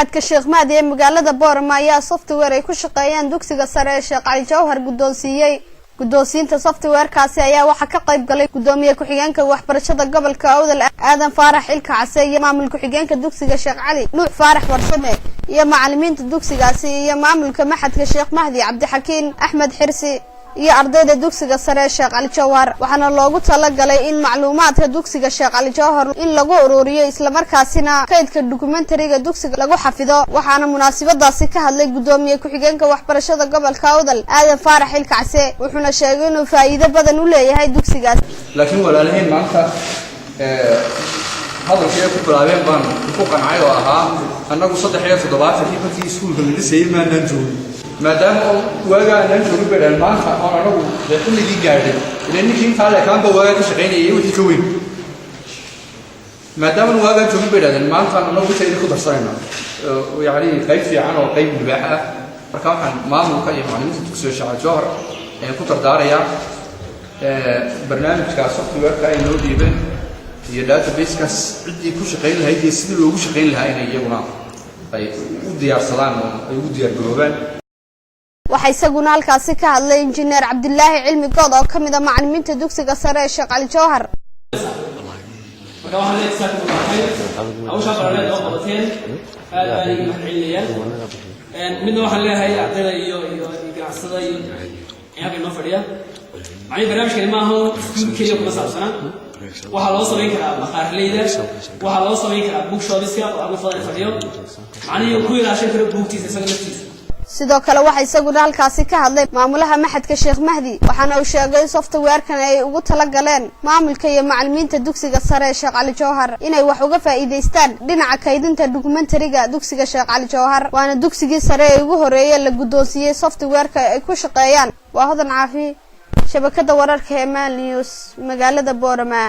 Machadka Sheekh Mahdi ee magaalada Boorama ayaa software ay ku shaqeeyaan dugsiga sare ee Sheekh Cali Jawhar guddoonsiiyey. Guddoonsiinta softwarekaasi ayaa waxaa ka qayb galay guddoomiye ku-xigeenka waxbarashada gobolka Awdal, Aadan Faarax Ilka Case, iyo maamul ku-xigeenka dugsiga Sheekh Cali, Nuux Faarax Warsame, iyo macalimiinta dugsigaasi, iyo maamulka Machadka Sheekh Mahdi, Cabdixakiin Axmed Xirsi, iyo ardayda dugsiga sare ee Sheekh Cali Jawhar. Waxaana loogu talagalay in macluumaadka dugsiga Sheekh Cali Jawhar in lagu ururiyo, islamarkaasina kaydka dokumentariga dugsiga lagu xafido. Waxaana munaasabadaasi ka hadlay guddoomiye ku-xigeenka waxbarashada gobolka Awdal, Aadan Faarax Ilkacse, wuxuuna sheegay inuu faa'iido badan u leeyahay dugsigaas. Laakiin walaalaheen maanta hadalkii ay ku bilaabeen baan ku qancay, oo ahaa annagu 73-kii markii iskuulka la dhisayay maanaan joogin. Maadaama oo waagaa aanaan joogin bay dhahen, maanta oon anagu dee xilligii gaadhay, ilaa ninkii intaa leekaanba waagaa ka shaqaynayay wixii ka weyn, maadaaman waagaa joogin bay dhahdeen, maantaan annagu intaydi ku darsanayna, yacni qayb fiican oo qayb libaax ah. Marka waxaan maamulka iyo macallimiinta dugsiga Sheekh Jawhar ayaan ku dardaarayaa barnaamijka softwareka ay noo dhiibeen iyo databasekaas ciddii ku shaqayn lahayd iyo sidii loogu shaqayn lahaa inay iyaguna ay u diyaarsadaan oo ay ugu diyaar garoobaan. Waxaa isaguna halkaasi ka hadlay Injineer Cabdilaahi Cilmi Good oo ka mid a macalimiinta dugsiga sare ee Sheekh Cali Jawhar. Marka waxaan leeyahay saakum Allah khayr, hawshaa baraneed oo qabateen aad baan iga mahad celinayaa. Midna waxaan leeyahay ardayda iyo ganacsada iyo halka inoo fadhiya, macnihi barnaamijkani ma ahan iskuul keliya kuma saabsana. Waxaa loo samayn karaa maqaarleyda, waxaa loo samayn karaa bookshopiska oo halka fadan fadhiyo, macnihii uu ku ilaashan karo buugtiisa isaga laftiisa. Sidoo kale waxaa isaguna halkaasi ka hadlay maamulaha Machadka Sheekh Mahdi, waxaana uu sheegay in softwarekan ay ugu talagaleen maamulka iyo macalimiinta dugsiga sare ee Sheekh Cali Jawhar inay wax uga faa'iidaystaan dhinaca kaydinta dokumentariga dugsiga Sheekh Cali Jawhar, waana dugsigii sare ee ugu horreeyay la guddoonsiiyey softwareka ay ku shaqeeyaan. Waa Hodan Caafi, shabakada wararka ee Maal News, magaalada Boorama.